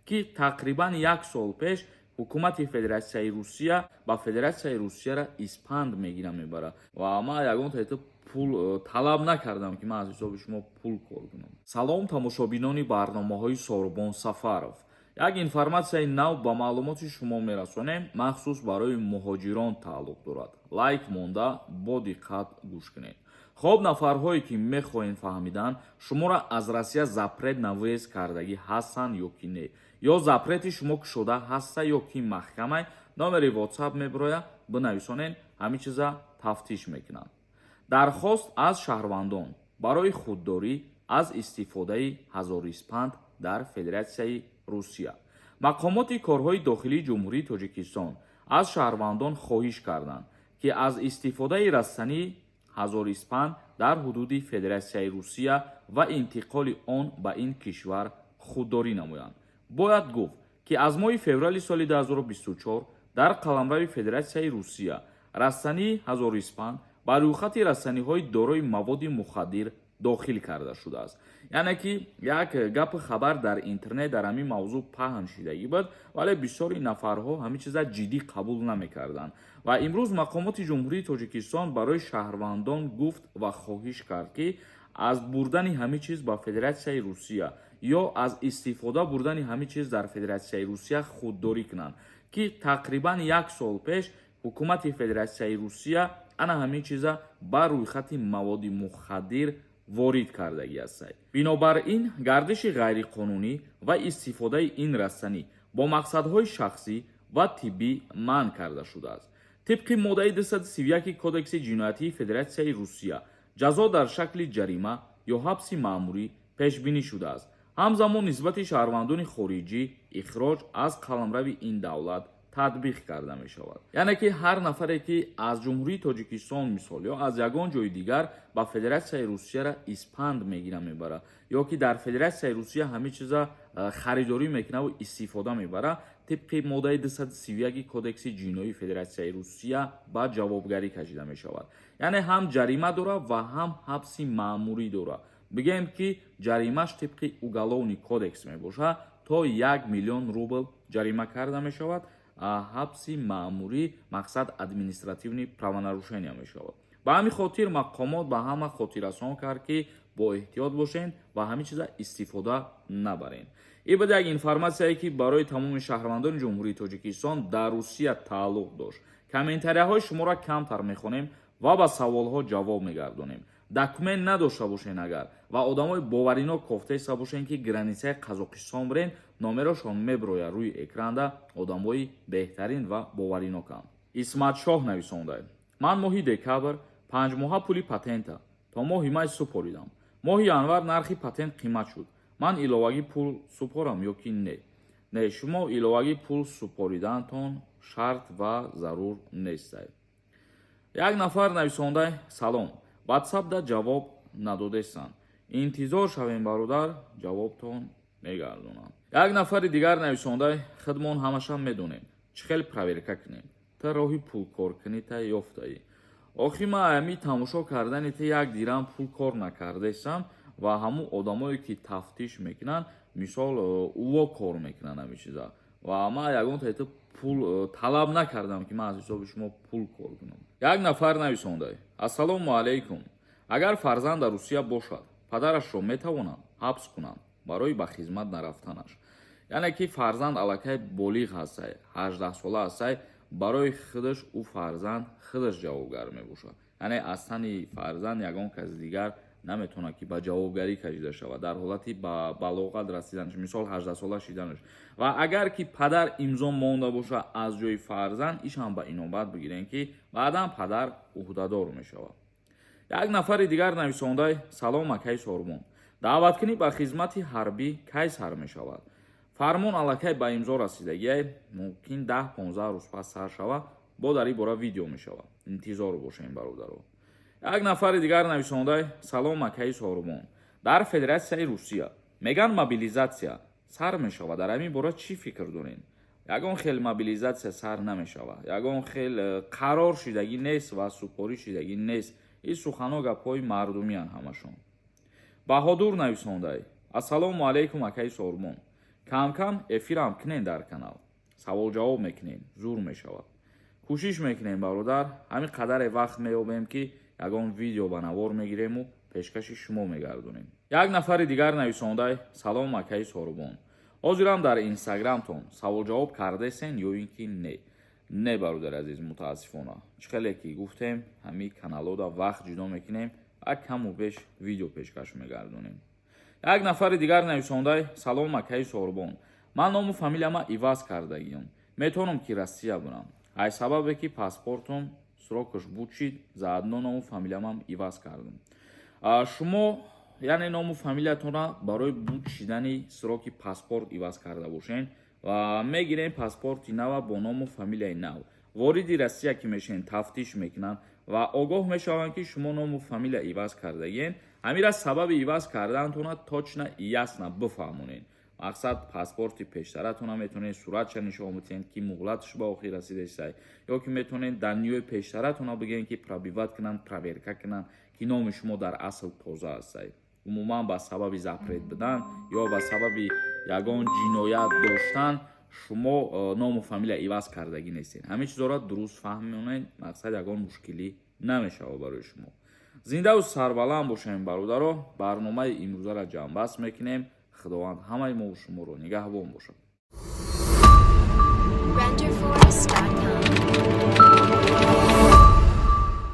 Ки тақрибан як сол пеш ҳукумати Федератсияи Русия ба Федератсияи Русияра испанд мегира мебарад. Ва ман ягон тариқа пул талаб накардам, ки ман аз ҳисоби шумо пул кор кунам. Салом, тамошобинони барномаҳои Сорбон Сафаров. Як информатсияи нав ба маълумоти шумо мерасонем, махсус барои муҳоҷирон тааллуқ дорад. Лайк монда, бо диққат гӯш кунед. Хоб, нафарҳое ки мехоҳем фаҳмидан, шуморо аз Россия запрет на въезд кардагӣ ҳастанд ё ки не, ё запрети шумо кушода ҳаста ё ки маҳкамай, номери WhatsApp мебирояд, бинависонед, ҳамин чиза тафтиш мекунанд. Дархост аз шаҳрвандон барои худдорӣ аз истифодаи ҳазориспанд дар Федератсияи Русия. Мақомоти корҳои дохилии Ҷумҳурии Тоҷикистон аз шаҳрвандон хоҳиш карданд, ки аз истифодаи растании ҳазориспанд дар ҳудуди Федератсияи Русия ва интиқоли он ба ин кишвар худдорӣ намоянд. Бояд гуфт, ки аз моҳи феврали соли 2024 дар қаламрави Федератсияи Русия растании ҳазориспанд ба рӯйхати растаниҳои дорои маводи мухаддир дохил карда шудааст. Яъне ки як гапи хабар дар интернет дар ҳамин мавзӯъ паҳн шидагӣ буд, вале бисёри нафарҳо ҳамин чиза ҷиддӣ қабул намекарданд. Ва имрӯз мақомоти Ҷумҳурии Тоҷикистон барои шаҳрвандон гуфт ва хоҳиш кард, ки аз бурдани ҳамин чиз ба Федератсияи Русия ё аз истифода бурдани ҳамин чиз дар Федератсияи Русия худдорӣ кунанд, ки тақрибан як сол пеш ҳукумати Федератсияи Русия ана ҳамин чиза ба рӯйхати маводи мухаддир ворид кардагӣ ҳастад. Бинобар ин, гардиши ғайриқонунӣ ва истифодаи ин растанӣ бо мақсадҳои шахсӣ ва тиббӣ манъ карда шудааст. Тибқи моддаи 231 Кодекси ҷиноятии Федератсияи Русия ҷазо дар шакли ҷарима ё ҳабси маъмурӣ пешбинӣ шудааст. Ҳамзамон нисбати шаҳрвандони хориҷӣ ихроҷ аз қаламрави ин давлат татбиқ карда мешавад. Яъне ки ҳар нафаре, ки аз Ҷумҳурии Тоҷикистон, мисол, ё аз ягон ҷои дигар ба Федератсияи Русияра испанд мегира мебарад ё ки дар Федератсияи Русия ҳамин чиза харидорӣ мекунаву истифода мебарад, тибқи моддаи 231 Кодекси ҷиноии Федератсияи Русия ба ҷавобгарӣ кашида мешавад. Яъне ҳам ҷарима дорад ва ҳам ҳабси маъмурӣ дорад. Бигӯем, ки ҷаримаш тибқи Уголовный кодекс мебошад, то 1 миллион рубл ҷарима карда мешавад. Ҳабси маъмурӣ, мақсад, административный правонарушения мешавад. Ба ҳамин хотир мақомот ба ҳама хотиррасон кард, ки бо эҳтиёт бошед ва ҳамин чиза истифода набаред. Ин буд як информатсияе, ки барои тамоми шаҳрвандони Ҷумҳурии Тоҷикистон дар Русия тааллуқ дошт. Комментарияҳои шуморо камтар мехонем ва ба саволҳо ҷавоб мегардонем. Документ надошта бошен агар ва одамои боваринок кофтаиста бошен, ки границаи Қазоқистон бирен, номерошон мебирояд рӯи экранда, одамои беҳтарин ва бовариноканд. Исматшоҳ нависонда: «Ман моҳи декабр 5 моҳа пули патента то моҳи май супоридам. Моҳи январ нархи патент қимат шуд. Ман иловагӣ пул супорам ё ки не?» Не, шумо иловагӣ пул супоридаатон шарт ва зарур нестед. Як нафар нависонда: «Салом, Ватсапда ҷавоб надодестанд». Интизор шавем, бародар, ҷавобтон мегардонам. Як нафари дигар нависонда: «Худмон ҳамаша медонем, чӣ хел проверка кунем? Та роҳи пулкоркунита ёфтаӣ. Охи ман ами тамошо кардани та як дирам пул кор накардаистам ва ҳамун одамое, ки тафтиш мекунанд, мисол, уво кор мекунанд ҳамин чиза. Ва ман ягон тариқа пул талаб накардам, ки ман аз ҳисоби шумо пул кор кунам». Як нафар нависонда: «Ассалому алайкум. Агар фарзанд дар Русия бошад, падарашро метавонанд ҳабс кунанд барои ба хизмат нарафтанаш?» Яъне ки фарзанд аллакай болиғ ҳастай, 18 сола ҳастай, барои худаш ӯ фарзанд худаш ҷавобгар мебошад. Яъне аз тани фарзанд ягон каси дигар наметавонад, ки ба ҷавобгарӣ кашида шавад дар ҳолати ба балоғат расиданаш, мисол, 18 сола шиданаш. Ва агар ки падар имзо монда бошад аз ҷои фарзанд, ишам ба инобат бигирем, ки баъдан падар ӯҳдадор мешавад. Як нафари дигар нависонда: «Салом, акаи Сорбон. Даъваткунӣ ба хизмати ҳарбӣ кай сар мешавад?» Фармон аллакай ба имзо расидагиай, мумкин 10-15 рӯз пас сар шавад. Бо дар ин бора видео мешавад, интизор бошем, бародаро. Як нафари дигар нависонда: «Салом, акаи Сорбон. Дар Федератсияи Русия меган, мобилизатсия сар мешавад, дар ҳамин бора чӣ фикр дорем?» Ягон хел мобилизатсия сар намешавад, ягон хел қарор шидагӣ нест ва супориш шидагӣ нест. Ин суханҳо гапҳои мардумиянд ҳамашон. Баҳодур нависондай: «Ассалому алайкум, акаи Сорбон. Камкам эфирам кунем, дар канал савол-ҷавоб мекунем, зур мешавад. Кӯшиш мекунем, бародар, ҳамин қадаре вақт меёбем, ки ягон видео ба навор мегирему пешкаши шумо мегардонем. Як нафари дигар нависондай: «Салом, акаи Сорубон, ҳозирам дар Инстаграмтон саволҷавоб кардесен ё ин ки не?» Не, бародари азиз, мутаассифона, чӣ хеле ки гуфтем, ҳамин каналода вақт ҷудо мекунем ва каму беш видео пешкаш мегардонем. Як нафари дигар нависондай: «Салом, акаи Сорубон, ман ному фамилияма иваз кардагиам, метавонам ки Россия бурам? Ай сабабе ки паспортум срокаш буд шид, заодно ному фамилиямам иваз кардам». Шумо, яъне, ному фамилиятонро барои буд шидани сроки паспорт иваз карда бошен ва мегирем паспорти нава бо ному фамилияи нав, вориди Россия ки мешавен, тафтиш мекунанд ва огоҳ мешаванд, ки шумо ному фамилия иваз кардагиен. Ҳамира сабаби иваз кардаантона точно, ясно бифаҳмонед. Мақсад, паспорти пештаратона метавонед суратша нишон битиҳед, ки муҳлаташ ба охир расидасай, ё ки метавонед данныеи пештаратона бигӯед, ки пробивать кунанд, проверка кунанд, ки номи шумо дар асл тоза астай. Умуман, ба сабаби запрет будан ё ба сабаби ягон ҷиноят доштан шумо ному фамилия иваз кардагӣ нестед. Ҳамин чизоро дуруст фаҳмонед, мақсад, ягон мушкилӣ намешавад барои шумо. Зиндаву сарбаланд бошем, бародаро. Барномаи имрӯзаро ҷамъбаст мекунем. Худованд ҳамаи мову шуморо нигаҳбон бошад. Renderforest.com.